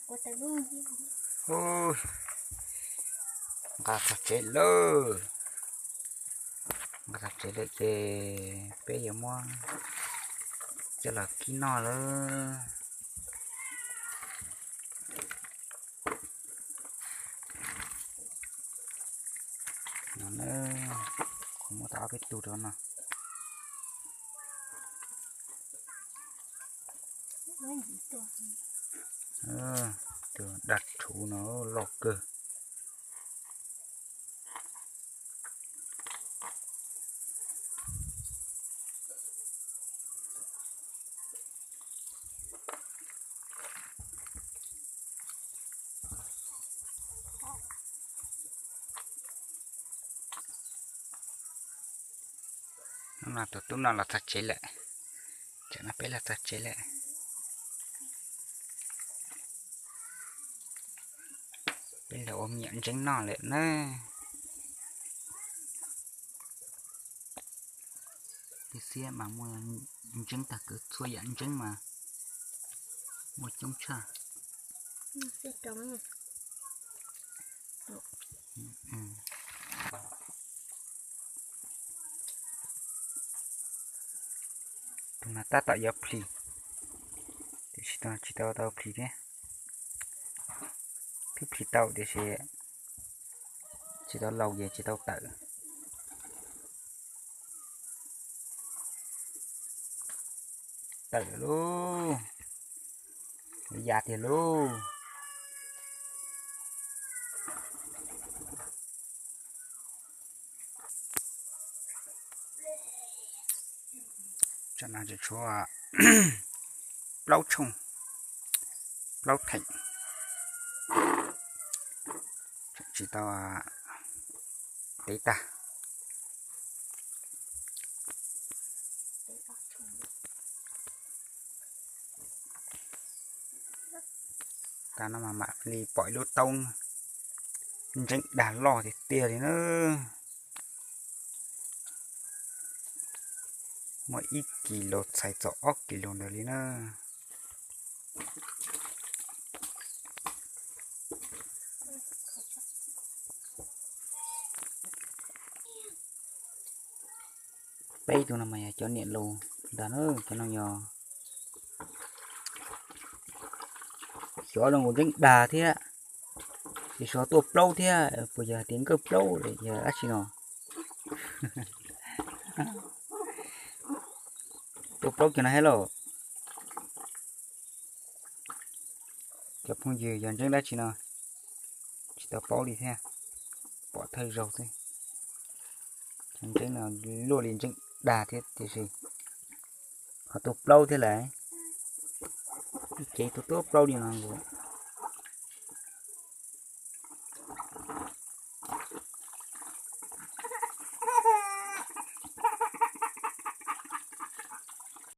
Nqa txog tsev lawm, nqa txog tsev lawm ces peb yuav muab coj los kib noj lawm. No na, kuv muab tau ob peb tug rau no. Tus daj rhuv no loj kawg. Hnub no tus tub no los txog tsev lawm, tsam no peb los txog tsev lawm. Peb los ua me nyuam ntseeb noj lawm na. Peb xiab mas muaj ntseeb tag kawg, txhua yam ntseeb mas muaj coob tshaj. Tus no tab tom yuav plhis, tiam sis tsis tau tau plhis thiab. Twb plhis tau tiam sis tsis tau laus ces tsis tau tawm. Tawm lauj, ya tiag lauj. Tsam no tshuav plaub tshooj, plaub theem, tsis tau tev tag. Tag no mas mam li pom ib lub taub ntseeb dag loj tiag tiag li na. Muaj ib kis lus txhais txog ob kis lus ntawd li na. Peb tug no mas yog cov niam laus ntag na, cov no yog xyov zoo nkaus ntseeb dag thiab, ces xyov tuaj plaub thiab, puas yog hais tias nkawj plaub los yog dab tsi no. Tuaj plaub kiag no thiab lauj. Cov phooj ywg, yog ntseeb dab tsi no tsis tau paub li thiab, pom thawj zaug xwb. Cov ntseeb no luaj li ntseeb dag thiab tiam sis ho tuaj plaub thiab lawm. Ib cev tuaj tuaj plaub li no nkaus.